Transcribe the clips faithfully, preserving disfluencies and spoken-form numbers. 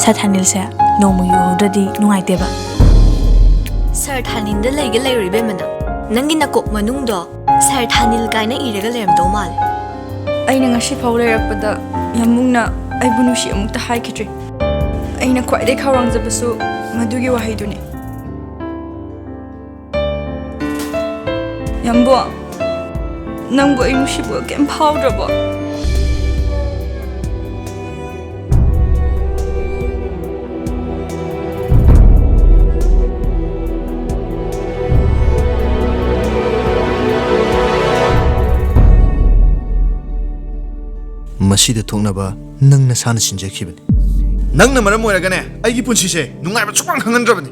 ꯁꯥꯔ ꯊꯥꯅꯤꯜꯁꯦ ꯅꯣꯡꯃꯒꯤ ꯎꯍꯧꯗ꯭ꯔꯗꯤ ꯅꯨꯡꯉꯥꯏꯇꯦꯕ꯫ ꯁꯥꯔ ꯊꯥꯅꯤꯜꯗ ꯂꯩꯒꯦ ꯂꯩꯔꯣ ꯏꯕꯦꯝꯃ ꯅꯪ? ꯅꯪꯒꯤ ꯅꯀꯣꯛ ꯃꯅꯨꯡꯗꯣ ꯁꯥꯔ ꯊꯥꯅꯤꯜ ꯀꯥꯏꯅ ꯏꯔꯒ ꯂꯩꯔꯝꯗꯧ ꯃꯥꯜꯂꯦ꯫ ꯑꯩꯅ ꯉꯁꯤ ꯐꯥꯎ ꯂꯩꯔꯛꯄꯗ ꯌꯥꯝꯕꯨꯡꯅ ꯑꯩꯕꯨ ꯅꯨꯡꯁꯤ ꯑꯃꯨꯛꯇ ꯍꯥꯏꯈꯤꯗ꯭ꯔꯤ꯫ ꯑꯩꯅ ꯈ꯭ꯋꯥꯏꯗꯒꯤ ꯈꯧꯔꯥꯡꯖꯕꯁꯨ ꯃꯗꯨꯒꯤ ꯋꯥꯍꯩꯗꯨꯅꯤ꯫ ꯌꯥꯝꯕꯨꯡ, ꯅꯪꯕꯨ ꯑꯩ ꯅꯨꯡꯁꯤꯕ ꯀꯩꯝ ꯐꯥꯎꯗ꯭ꯔꯕꯣ? ꯃꯁꯤꯗ ꯊꯣꯛꯅꯕ ꯅꯪ ꯅꯁꯥꯅ ꯁꯤꯟꯖꯈꯤꯕꯅꯤ꯫ ꯅꯪꯅ ꯃꯔꯝ ꯑꯣꯏꯔꯒꯅꯦ ꯑꯩꯒꯤ ꯄꯨꯟꯁꯤꯁꯦ ꯅꯨꯡꯉꯥꯏꯕ ꯁꯨꯛꯐꯪ ꯈꯪꯍꯟꯗ꯭ꯔꯕꯅꯤ꯫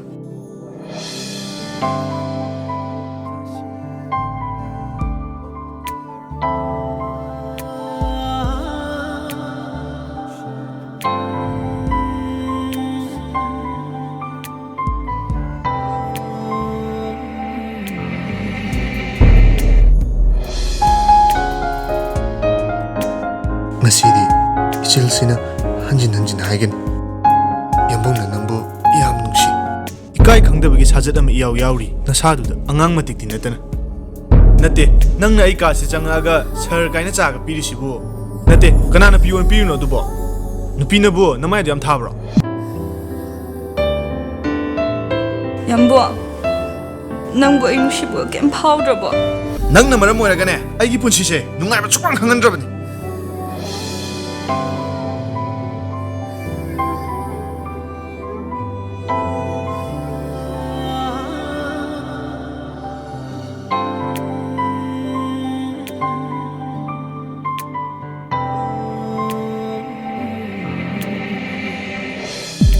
ꯉꯁꯤꯗꯤ ꯏꯆꯤꯜꯁꯤꯅ ꯍꯟꯖꯤꯟ ꯍꯟꯖꯤꯟ ꯍꯥꯏꯒꯅꯤ, ꯌꯥꯝꯕꯨꯡꯅ ꯅꯪꯕꯨ ꯌꯥꯝ ꯅꯨꯡꯁꯤ꯫ ꯏꯀꯥꯏ ꯈꯪꯗꯕꯒꯤ ꯁꯥꯖꯠ ꯑꯃ ꯏꯌꯥꯎ ꯌꯥꯎꯔꯤ ꯅꯁꯥꯗꯨꯗ, ꯑꯉꯥꯡ ꯃꯇꯤꯛꯇꯤ ꯅꯠꯇꯅ꯫ ꯅꯠꯇꯦ, ꯅꯪꯅ ꯑꯩ ꯀꯥꯁꯦ ꯆꯪꯉꯛꯑꯒ "ꯁꯔ" ꯀꯥꯏꯅ ꯆꯥꯒ ꯄꯤꯔꯤꯁꯤꯕꯨ? ꯅꯠꯇꯦ, ꯀꯅꯥꯅ ꯄꯤꯌꯣꯅ ꯄꯤꯔꯤꯅꯣ ꯑꯗꯨꯕꯣ? ꯅꯨꯄꯤꯅꯕꯨ ꯅꯃꯥꯏꯗꯣ ꯌꯥꯝ ꯊꯥꯕ꯭ꯔꯣ? ꯌꯥꯝꯕꯨꯡ, ꯅꯪꯕꯨ ꯑꯩ ꯅꯨꯡꯁꯤꯕ ꯀꯩꯝ ꯐꯥꯎꯗ꯭ꯔꯕꯣ? ꯅꯪꯅ ꯃꯔꯝ ꯑꯣꯏꯔꯒꯅꯦ ꯑꯩꯒꯤ ꯄꯨꯟꯁꯤꯁꯦ ꯅꯨꯡꯉꯥꯏꯕ ꯁꯨꯛꯐꯪ ꯈꯪꯍꯟꯗ꯭ꯔꯕꯅꯤ꯫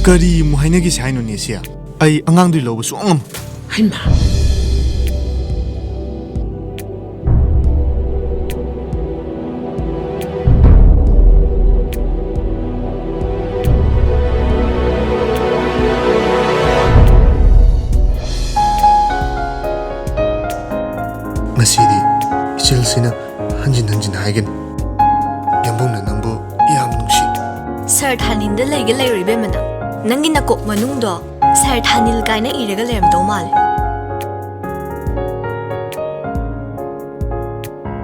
ꯀꯔꯤ ꯑꯃꯨꯛ ꯍꯥꯏꯅꯈꯤꯁꯦ ꯍꯥꯏꯅꯣꯅꯦ ꯁꯤ? ꯑꯩ ꯑꯉꯥꯡꯗꯨ ꯂꯧꯕ ꯁꯨꯡꯉꯝ ꯉꯝꯃꯣꯏ꯫ ꯍꯩꯃꯥ! ꯉꯁꯤꯗꯤ ꯏꯆꯤꯜꯁꯤꯅ ꯍꯟꯖꯤꯟ ꯍꯟꯖꯤꯟ ꯍꯥꯏꯒꯅꯤ, ꯌꯥꯝꯕꯨꯡꯅ ꯅꯪꯕꯨ ꯌꯥꯝ ꯅꯨꯡꯁꯤ꯫ ꯁꯥꯔ ꯊꯥꯅꯤꯜꯗ ꯂꯩꯒꯦ ꯂꯩꯔꯣ ꯏꯕꯦꯝꯃ ꯅꯪ? ꯅꯪꯒꯤ ꯅꯀꯣꯛ ꯃꯅꯨꯡꯗꯣ ꯁꯥꯔ ꯊꯥꯅꯤꯜ ꯀꯥꯏꯅ ꯏꯔꯒ ꯂꯩꯔꯝꯗꯧ ꯃꯥꯜꯂꯦ꯫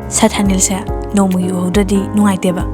ꯁꯥꯔ ꯊꯥꯅꯤꯜꯁꯦ ꯅꯣꯡꯃꯒꯤ ꯎꯍꯧꯗ꯭ꯔꯗꯤ ꯅꯨꯡꯉꯥꯏꯇꯦꯕ꯫